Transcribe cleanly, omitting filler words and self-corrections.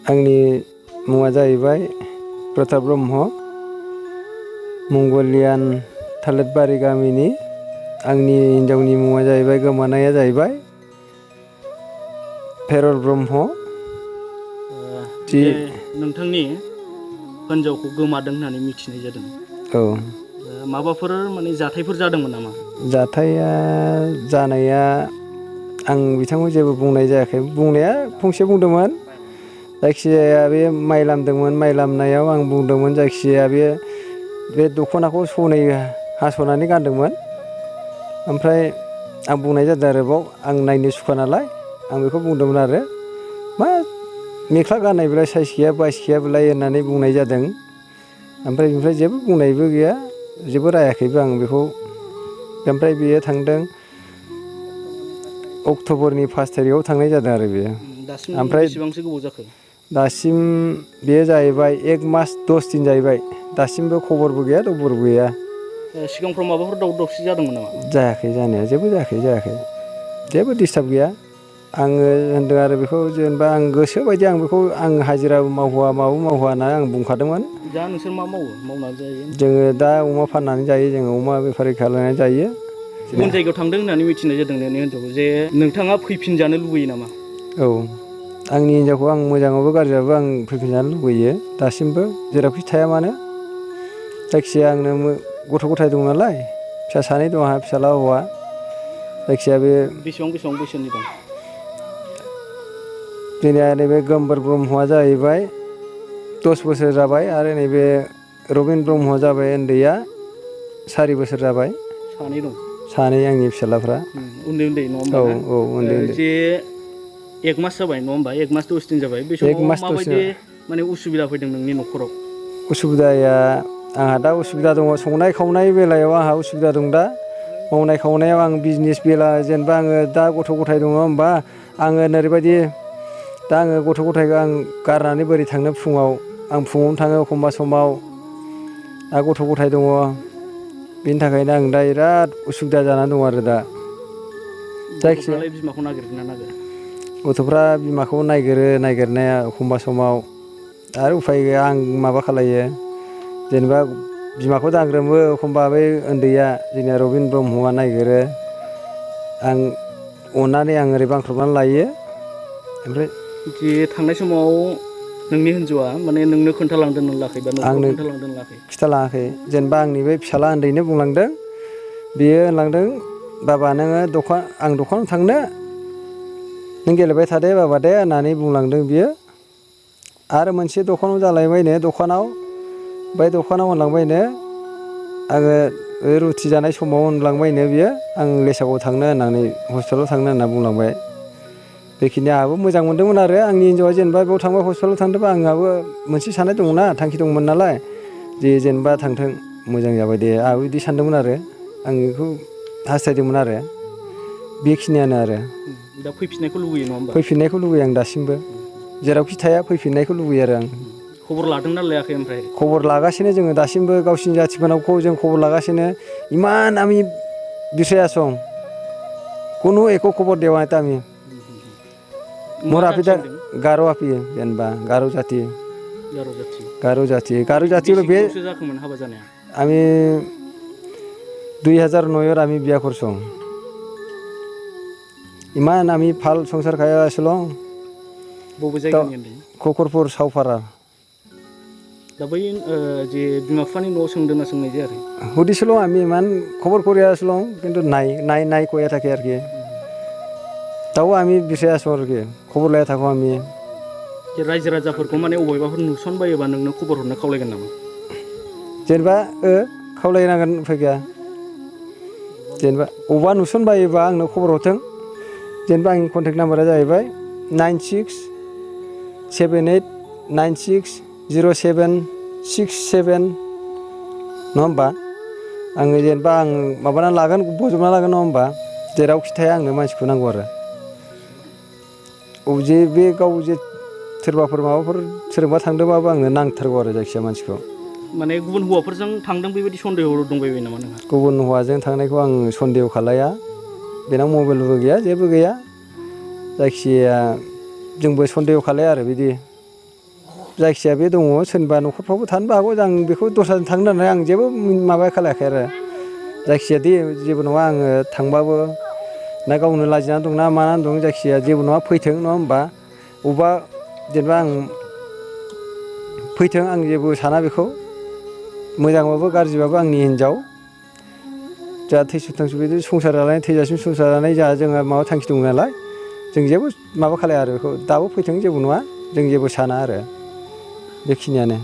आंनि मुङा जाहैबाय प्रताप ब्रह्म, मंगलियान थालिरबारि गामिनि। आंनि हिन्जावनि मुङा जाहैबाय गोमानाया जाहैबाय फेरल ब्रह्म। जे नोंथांनि हिन्जावखौ गोमादों होननानै मिथिनाय जादों। औ। माबाफोर माने जाथायफोर जादोंमोन नामा? जाथाया जानाया आं बिथांखौ जेबो बुंनाय जायाखै। बुंनाया फंसे बुंदोंमोन, जायखिजाया बे माइ लामदोंमोन। माइ लामनायाव आं बुंदोंमोन जायखिजाया बे दख'नाखौ सनै हास'नानै गानदोंमोन। ओमफ्राय आं बुंनाय जादों आरोबाव, आं नायनो सुखुवा नालाय आं बेखौ बुंदोंमोन आरो मा मेख्ला गाननायब्ला साइस गैया बाइस गैया बेलाय होननानै बुंनाय जादों। ओमफ्राय बेनिफ्राय जेबो बुंनायबो गैया, जेबो रायाखैबो आं बेखौ। ओमफ्राय बेयो थांदों अक्ट'बरनि 5 थारिखआव थांनाय जादों आरो बेयो। दासिम ओमफ्राय बेसेबांसो गोबाव जाखो? दासिम बेयो जाहैबाय 1 मास 10 दिन जाहैबाय। दासिमबो खबरबो गैया दबरबो गैया। सिगांफ्राव माबाफोर दावराव दावसि जादोंमोन नामा? जायाखै जानाया, जेबो जायाखै। जेबो डिस्टार्ब गैया। आङो होनदों आरो बेखौ जेनेबा आं गोसो बायदि आं बेखौ आं हाजिराबो मावहोआ माबो मावहोआ होननानै आं बुंखादोंमोन। दा नोंसोर मा मावो, मावनानै जायो? जोङो दा अमा फाननानै जायो, जोङो अमा बेफारि खालामनानै जायो। गुबुन जायगायाव थांदों होननानै मिथिनाय जादों नोंनि हिन्जावखौ, जे नोंथाङा फैफिनजानो लुबैयो नामा? औ, आंनि हिन्जावखौ आं मोजाङावबो गाज्रियावबो आं फैफिनजानो लुबैयो दासिमबो, जेरावखि थाया मानो। जायखिजाया आंनो गथ' गथाय दं नालाय, फिसा सानै दं आंहा, फिसाला हौवा। जायखिजाया बे बेसेबां बैसोनि दं? जोंनिया नैबे गोमबोर ब्रह्मआ जाहैबाय 10 बोसोर जाबाय, आरो नैबे रबिन ब्रह्मआ जाबाय उन्दैया 4 बोसोर जाबाय। सानै दं? सानै आंनि फिसालाफ्रा। उन्दै उन्दै नङा होमबा औ ना? औ, उन्दै। जे 1 मास जाबाय नङा होमबा, 1 मास 10 दिन जाबाय। बे एक समाव मास माबायदि दसेनो माने उसुबिदा फैदों नोंनि न'खराव? उसुबिदाया आंहा दा उसुबिदा दङ, संनाय खावनाय बेलायाव आंहा उसुबिदा दं दा। मावनाय खावनायाव आं बिजनेस बेला, जेनेबा आङो दा गथ' गथाय दङ होमबा, आङो ओरैबायदि दा आङो गथ' गथायखौ आं गारनानै बोरै थांनो फुङाव। आं फुङावनो थाङो एखमबा समाव, दा गथ' गथाय दङ। बेनि थाखायनो आं दा बिराद उसुबिदा जानानै दं आरो दा। जायखिजाया गथ'फ्रालाय बिमाखौ नागिरगोन ना नागिरा? गथ'फ्रा बिमाखौ नागिरनाया एखमबा समाव। आरो उफाय गैया, आं माबा खालायो जेनेबा बिमाखौ दांग्रोमो एखमबा बै उन्दैया जोंनिया रबिन ब्रह्मआ नागिरो। आं अननानै आं ओरै बांख्रबनानै लायो। ओमफ्राय जे थांनाय समाव नोंनि हिन्जावआ माने नोंनो खोन्थालांदों ना लायाखै, बा न'खराव आंनो खोन्थालांदों ना लायाखै? खिथालाङाखै। जेनेबा आंनि बे फिसाला उन्दैनो बुंलांदों। बेयो होनलांदों, बाबा नोङो आं दखानाव थांनो, नों गेलेबाय थादे बाबा दे होननानै बुंलांदों बियो। आरो मोनसे दखानाव जालायबायनो, बै दखानाव होनलांबायनो, आङो रुथि जानाय समाव होनलांबायनो बियो, आं लेसागाव थांनो होननानै, हस्पिटालाव थांनो होनना बुंलांबाय। बेखिनि आंहाबो मोजां मोनदोंमोन आरो आंनि हिन्जावआ जेनेबा बेयाव थांबा हस्पिटालाव थांदोंबा आंहाबो मोनसे साननाय दंना, थांखि दंमोन नालाय, जे जेनेबा थांथों मोजां जाबाय दे, आंहाबो बिदि सानदोंमोन आरो आं बेखौ हास्थायदोंमोन आरो। बेखिनियानो आरो। दा फैफिननायखौ लुबैयो नङा होमबा? फैफिननायखौ लुबैयो आं दासिमबो, जेरावखि थाया फैफिननायखौ लुबैयो आरो आं। खबर लादोंना लायाखै ओमफ्राय? खबर लागासिनो जोङो दासिमबो, गावसिनि जाथिफोरनावखौ जों खबर लागासिनो। इमान आम्ही विषय असं कुनु एको खबर देवा नाहीत आम्ही. मा मोर आपी जाथि दा होनदों? गार' आपी जेनेबा गार' जाथि। गार' जाथि। गार' जाथि बे बेसे जाखोमोन हाबा जानाया? आम्ही 2009 आम्ही बिया करसों. इमान आम्ही फाल संसार खाया आसलं. बबे जायगानि होनदों? ककरपुर सावफारा। दा बै जे बिमा बिफानि न'आव सोंदोंना सोंनाय जायाखै? সুধিছিলোঁ আমি ইমান খবৰ কৰি আছিলোঁ, কিন্তু নাই কৈয়ে থাকে আৰু কি। তাও আমি বিচাৰি আছোঁ আৰু কি, খবৰ লৈ থাকোঁ আমি। रायजो राजाफोरखौ माने अबेबाफोर नुसनबायोबा नोंनो खबर हरनो खावलायगोन नामा? जेनेबा खावलायनांगोन उफाय गैया। जेनेबा अबेबा नुसनबायोबा आंनो खबर हरथों। जेनेबा आंनि कन्टेक्ट नाम्बारा जाहैबाय 9678960767 नङा होमबा? आङो जेनेबा आं माबाना लागोन, बजबना लागोन नङा होमबा? जेरावखि थाया आंनो मानसिखौ नांगौ आरो। जे बे गाव जे सोरबाफोर माबाफोर सोरजोंबा थांदोंबाबो आंनो नांथारगौ आरो जायखिजाया मानसिखौ। माने गुबुन हौवाफोरजों थांदों बेबायदि सन्देह दंबायबायो नामा नोंहा? गुबुन हौवाजों थांनायखौ आं सन्देह खालाया। बेनाव मबाइलबो गैया, जेबो गैया। जायखिजाया जोंबो सन्देह खालाया आरो बिदि। जायखिजाया बे दङ सोरनिबा न'खरफ्रावबो थानोबो हागौ आं बेखौ दस्राजों थांनो होननानै आं जेबो माबा खालायाखै आरो जायखिजाया दे जेबो नङा आङो थांबाबो ना गावनो लाजिनानै दं ना मानानै दं जायखिजाया जेबो नङा फैथों नङा होमबा अबेबा जेनेबा आं फैथों आं जेबो साना बेखौ मोजांबाबो गाज्रिबाबो आंनि हिनजाव जोंहा थैस' थांस' बिदि संसार जानाय थैजासिम संसार जानाय जोंहा माबा थांखि दं नालाय जों जेबो माबा खालाया आरो बेखौ दाबो फैथों जेबो नङा जों जेबो साना आरो बेखिनियानो